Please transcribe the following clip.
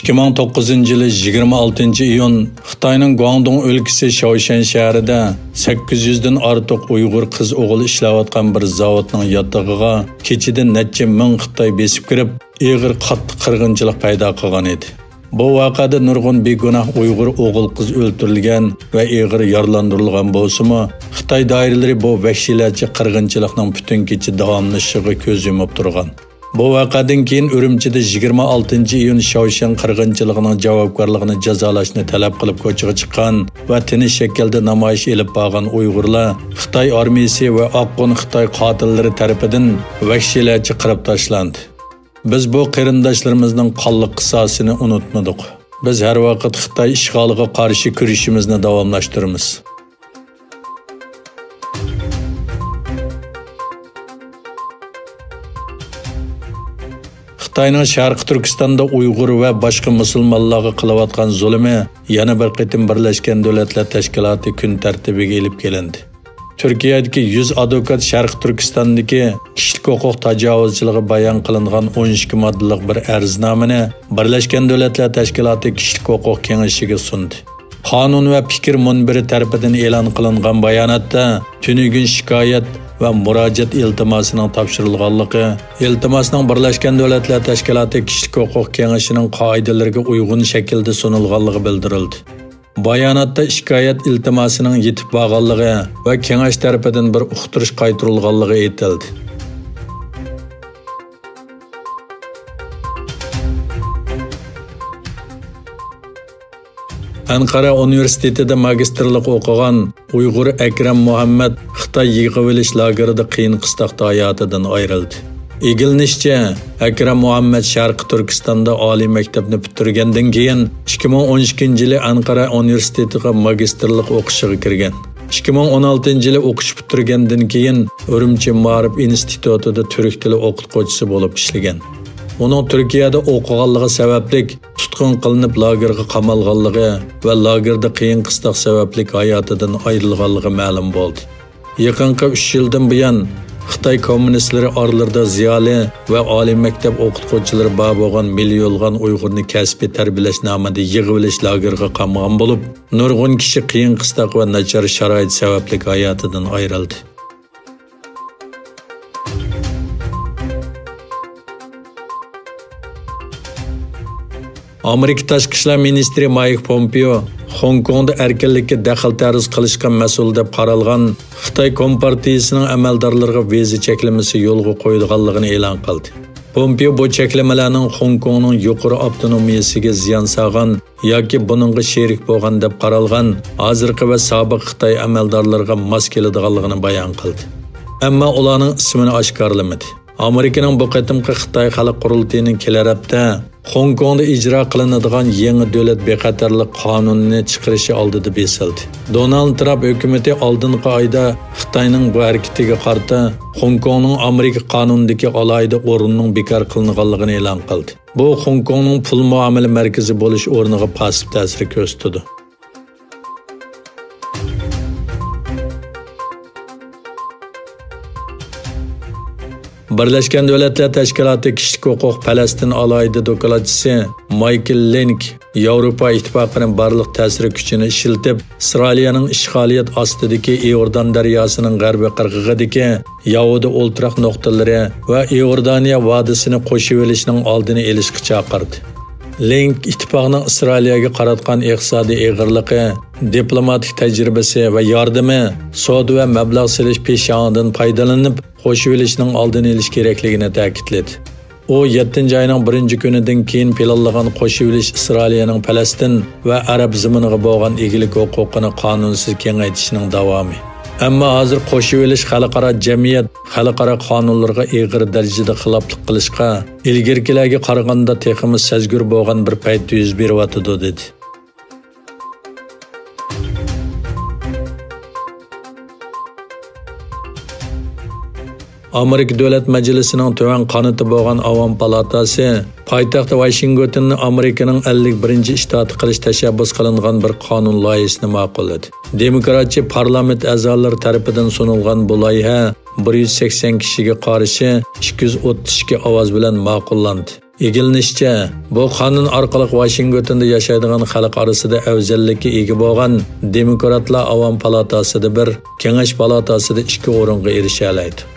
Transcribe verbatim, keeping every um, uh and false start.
ئىككى مىڭ توققۇزىنچى يىلى يىگىرمە ئالتىنچى ئىيۇن خىتاينىڭ گۇاڭدۇڭ ئۆلكىسى شاۋشەن شەھىرىدە سەككىز يۈزدىن ئارتۇق ئۇيغۇر قىز-ئوغۇل ئىشلەۋاتقان بىر زاۋۇتنىڭ ياتىقىغا كېچىدە نەچچە مىڭ خىتاي بېسىپ كىرىپ، ئېغىر قاتتىق قىرغىنچىلىق پەيدا قىلغان ئىدى. بۇ ۋەقەدە نۇرغۇن بىگۇناھ ئۇيغۇر ئوغۇل-قىز ئۆلتۈرۈلگەن ۋە ئېغىر يارىلاندۇرۇلغان بولسىمۇ، خىتاي دائىرىلىرى بۇ ۋەھشىيلەرچە قىرغىنچىلىقنىڭ پۈتۈن كېچە داۋاملىشىشىغا كۆز يۇمۇپ تۇرغان. بۇ ۋەقەدىن كېيىن ئۈرۈمچىدە يىگىرمە ئالتىنچى ئىيۇن شاۋشيەن قىرغىنچىلىقىنىڭ جاۋابكارلىقىنى جازالاشنى تەلەپ قىلىپ كوچىغا چىققان ۋە تىنچ شەكىلدە نامايىش ئېلىپ بارغان ئۇيغۇرلار خىتاي ئارمىيىسى ۋە ئاققۇن خىتاي قاتىللىرى تەرىپىدىن ۋەھشىيلەرچە قىرىپ تاشلاندى. بىز بۇ قېرىنداشلىرىمىزنىڭ قانلىق قىساسىنى ئۇنتۇمىدۇق. بىز ھەر ۋاقىت خىتاي ئىشغالىغا قارشى كۈرىشىمىزنى داۋاملاشتۇرىمىز. خىتاينىڭ شەرقىي تۈركىستاندا ئۇيغۇر ۋە باشقا مۇسۇلمانلارغا قىلىۋاتقان زۇلۇمى يەنە بىر قېتىم بىرلەشكەن دۆلەتلەر تەشكىلاتى كۈن تەرتىپىگە ئېلىپ كېلىندى. تۈركىيەدىكى يۈز ئادۋوكات شەرقىي تۈركىستاندىكى كىشىلىك ھوقۇق تاجاۋۇزچىلىقى بايان قىلىنغان ئون ئىككى ماددىلىق بىر ئەرزنامىنى بىرلەشكەن دۆلەتلەر تەشكىلاتى كىشىلىك ھوقۇق كېڭىشىگە سۇندى. قانۇن ۋە پىكىر مۇنبىرى تەرىپىدىن ئېلان قىلىنغان باياناتتا تۈنۈگۈن شىكايەت ۋە مۇراجىئەت ئىلتىماسىنىڭ تاپشۇرۇلغانلىقى، ئىلتىماسنىڭ بىرلەشكەن دۆلەتلەر تەشكىلاتى كىشىلىك ھوقۇق كېڭىشىنىڭ قائىدىلىرىگە ئۇيغۇن شەكىلدە سۇنۇلغانلىقى بىلدۈرۈلدى. باياناتتا شىكايەت ئىلتىماسىنىڭ يېتىپ بارغانلىقى ۋە كېڭەش تەرىپىدىن بىر ئۇقتۇرۇش قايتۇرۇلغانلىقى ئېيتىلدى. ئەنقەرە ئۇنىۋېرسىتېتىدا ماگىستىرلىق ئوقۇغان ئۇيغۇر ئەكرەم مۇھەممەد خىتاي يىغىۋېلىش لاگېرىدا قىيىن قىستاقتا ھاياتىدىن ئايرىلدى. ئىگىلىنىشىچە، ئەكرەم مۇھەممەد شەرقىي تۈركىستاندا ئالىي مەكتەپنى پۈتتۈرگەندىن كېيىن، ئىككى مىڭ ئون ئىككىنچى يىلى ئەنقەرە ئۇنىۋېرسىتېتىغا ماگىستىرلىق ئوقۇشىغا كىرگەن. ئىككى مىڭ ئون ئالتىنچى يىلى ئوقۇش پۈتتۈرگەندىن كېيىن، ئۈرۈمچى مائارىپ ئىنستىتۇتىدا تۈرك تىلى ئوقۇتقۇچىسى بولۇپ ئىشلىگەن. ئۇنىڭ تۈركىيەدە ئوقۇغانلىقى سەۋەبلىك، تۇتقۇن قىلىنىپ لاگېرغا قامالغانلىقى ۋە لاگېردا قىيىن قىستاق سەۋەبلىك ھاياتىدىن ئايرىلغانلىقى مەلۇم بولدى. يېقىنقى ئۈچ يىلدىن بۇيان، خىتاي كوممۇنىستلىرى ئارىلىرىدا زىيالىي ۋە ئالىي مەكتەپ ئوقۇتقۇچىلىرى بار بولغان مىليونلىغان ئۇيغۇرنى كەسپىي تەربىيەلەش نامىدا يىغىۋېلىش لاگېرىغا قامىغان بولۇپ، نۇرغۇن كىشى قىيىن قىستاق ۋە ناچار شارائىت سەۋەبلىك ھاياتىدىن ئايرىلدى. ئامېرىكا تاشقى ئىشلار مىنىستىرى مايك پومپېئو خوڭكوڭدا ئەركىنلىككە دەخلى تەرۇز قىلىشقا مەسئۇل دەپ قارالغان خىتاي كومپارتىيىسىنىڭ ئەمەلدارلىرىغا ۋىزا چەكلىمىسى يولغا قويۇلغانلىقىنى ئېلان قىلدى. پومپېئو بۇ چەكلىمىلەرنىڭ خوڭكوڭنىڭ يۇقىرى ئاپتونومىيىسىگە زىيان سالغان ياكى بۇنىڭغا شېرىك بولغان دەپ قارالغان ھازىرقى ۋە سابىق خىتاي ئەمەلدارلىرىغا ماس كېلىدىغانلىقىنى بايان قىلدى. ئەمما ئۇلارنىڭ ئىسمىنى ئاشكارىلىمىدى. ئامېرىكىنىڭ بۇ قېتىمقى خىتاي خەلق قۇرۇلتىيىنىڭ كېلەر ھەپتە خوڭكوڭدا ئىجرا قىلىنىدىغان يېڭى دۆلەت بىخەتەرلىك قانۇنىنى چىقىرىشى ئالدىدا بېسىلدى. دونالد ترامپ ھۆكۈمىتى ئالدىنقى ئايدا خىتاينىڭ بۇ ھەرىكىتىگە قارىتا خوڭكوڭنىڭ ئامېرىكا قانۇنىدىكى ئالاھىدە ئورنىنىڭ بىكار قىلىنغانلىقىنى ئېلان قىلدى. بۇ خوڭكوڭنىڭ پۇل مۇئامىلە مەركىزى بولۇش ئورنىغا پاسسىپ تەسىر كۆرسىتىدۇ. بىرلەشكەن دۆلەتلەر تەشكىلاتى كىشىلىك ھوقۇق پەلەستىن ئالاھىدە دوكلاتچىسى مايكل لىنك ياۋروپا ئىتتىپاقىنىڭ بارلىق تەسىر كۈچىنى ئىشلىتىپ، ئىسرائىلىيەنىڭ ئىشغالىيەت ئاستىدىكى ئىئوردان دەرياسىنىڭ غەربىي قىرغىقىدىكى ياھۇدىي ئولتۇراق نۇقتىلىرى ۋە ئىئوردانىيە ۋادىسىنى قوشۇۋېلىشنىڭ ئالدىنى ئېلىشقا چاقىردى. لىنك ئىتتىپاقنىڭ ئىسرائىلىيەگە قاراتقان ئىقتىسادىي ئېغىرلىقى، دىپلوماتىك تەجرىبىسى ۋە ياردىمى، سودا ۋە مەبلەغ سېلىش پىشاڭىدىن پايدىلىنىپ، قوشۇۋېلىشنىڭ ئالدىنى ئېلىش كېرەكلىكىنى تەكىتلىدى. ئۇ يەتتىنچى ئاينىڭ بىرىنچى كۈنىدىن كېيىن پىلانلىغان قوشۇۋېلىش ئىسرائىلىيەنىڭ پەلەستىن ۋە ئەرەب زېمىنىغا بولغان ئىگىلىك ھوقۇقىنى قانۇنسىز كېڭەيتىشنىڭ داۋامى. ئەمما ھازىر قوشۇۋېلىش خەلقئارا جەمئىيەت خەلقئارا قانۇنلىرىغا ئېغىر دەرىجىدە خىلاپلىق قىلىشقا، ئىلگىرىكىلەرگە قارىغاندا تېخىمۇ سەزگۈر بولغان بىر پەيتتە يۈز بېرىۋاتىدۇ، دېدى. ئامېرىكا دۆلەت مەجلىسىنىڭ تۆۋەن قانىتى بولغان ئاۋام پالاتاسى پايتەخت ۋاشىنگتوننى ئامېرىكىنىڭ ئەللىك بىرىنچى شتاتى قىلىش تەشەببۇس قىلىنغان بىر قانۇن لايىھىسىنى ماقۇللىدى. دېموكراتچى پارلامېنت ئەزالىرى تەرىپىدىن سۇنۇلغان بۇ لايىھە بىر يۈز سەكسەن كىشىگە قارشى ئىككى يۈز ئوتتۇز ئىككى ئاۋاز بىلەن ماقۇللاندى. ئىگىلىنىشىچە، بۇ قانۇن ئارقىلىق ۋاشىنگتوندا ياشايدىغان خەلق ئارىسىدا ئەۋزەللىككە ئىگە بولغان دېموكراتلار ئاۋام پالاتاسىدا بىر، كېڭەش پالاتاسىدا ئىككى ئورۇنغا ئېرىشەلەيدۇ.